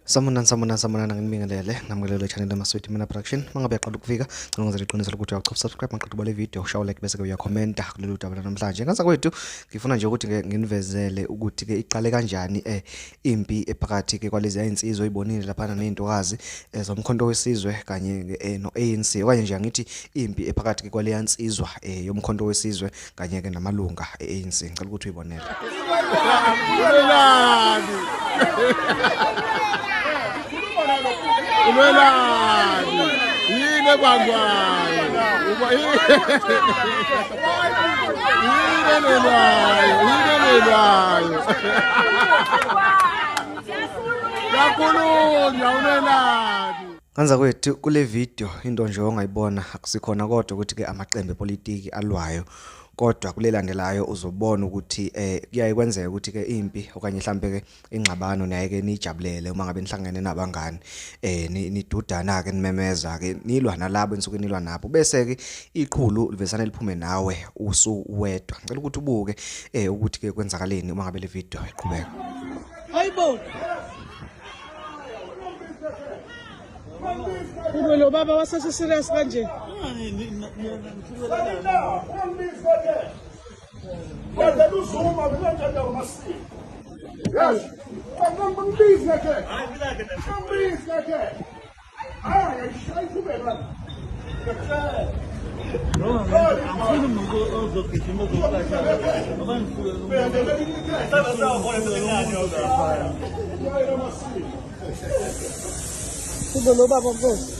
Sanibonani, sanibonani, sanibonani, nginibingelele namukele channel Amaswidi Mina Production. Mangabe uyaqala ukufika, ngicela ungenzele iqiniso lokuthi uyachofa subscribe maqeda ubale video, ushaye like bese ke uyakhomenta kulolu daba namhlanje. Ngaza kwethu ngifuna nje ukuthi nginivezele ukuthi ke iqale kanjani impi ephakathi ke kwalezi insizwa oyibonile laphana nezintokazi zomkhonto wesizwe kanye no ANC, okanye nje angithi impi ephakathi ke kwaleya insizwa yomkhonto wesizwe kanye ke namalunga e-ANC. Ngicela ukuthi uyibonele. Ulwelani? Ulwelani? Yini ebangwayo? Yini elelwayo? Yini elelwayo? Yakhulunywa ulwelani? Kanza kwethu kule video into nje ongayibona akusikhona kodwa ukuthi ke amaqembu epolitiki alwayo, kodwa kulelandelayo uzobona ukuthi kuyaye kwenzeka ukuthi ke impi okanye mhlambe ke ingxabano naye ke nijabulele uma ngabe nihlangene nabangani nidudana ke nimemeza ke nilwa nalabo enisuke nilwa nabo, bese ke iqhulu livesana liphume nawe usuwedwa. Ngicela ukuthi ubuke ukuthi ke kwenzakaleni uma ngabe le video iqhubeka. Hayibo. Kube lo baba wasese serious kanje. Kube lo baba mfowethu.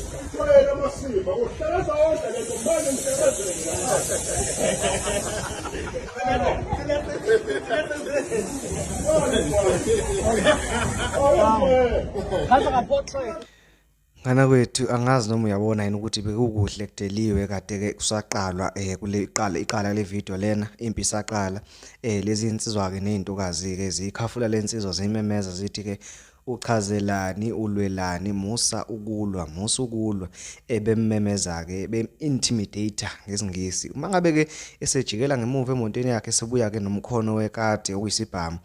Ngana kwethu angazi noma uyabona yini ukuthi bekukuhle kudeliwe kade ke kusaqalwa kule iqala le video lena impi isaqala lezi insizwa ke nezintokazi ke zikhafula lensizwa zimemeza zithi ke uchazelani ulwelani musa ukulwa musa ukulwa ebemmemeza ke bem-intimidator ngesingisi. Uma ngabe ke esejikela ngemuva emontweni yakhe sebuya ke nomkhono wekati okuyisibhamu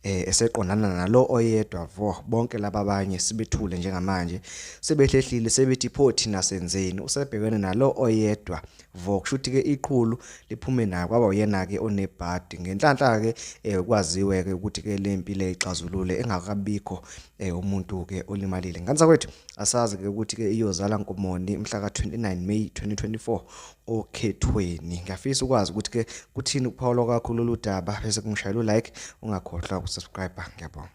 eseqondana nalo oyedwa vo, bonke laba abanye sibethule njengamanje sebehlehlile sebethi pho thina senzeni, usebhekene nalo oyedwa vo. Kushuthi ke iqhulu liphume naye kwaba uyena ke onebhadi. Ngenhlanhla ke kwaziwe ke ukuthi ke lempi le ixazulule engakabikho umuntu ke olimalile. Nganza kwethu asazi ke ukuthi ke iyozala nkomoni mhla ka 29 May 2024 okhethweni. Ngiyafisa ukwazi ukuthi ke kuthini ukuphawula kwakho lolu daba, bese kungishayela u like, ungakhohlwa ukusubscribe. Ngiyabonga.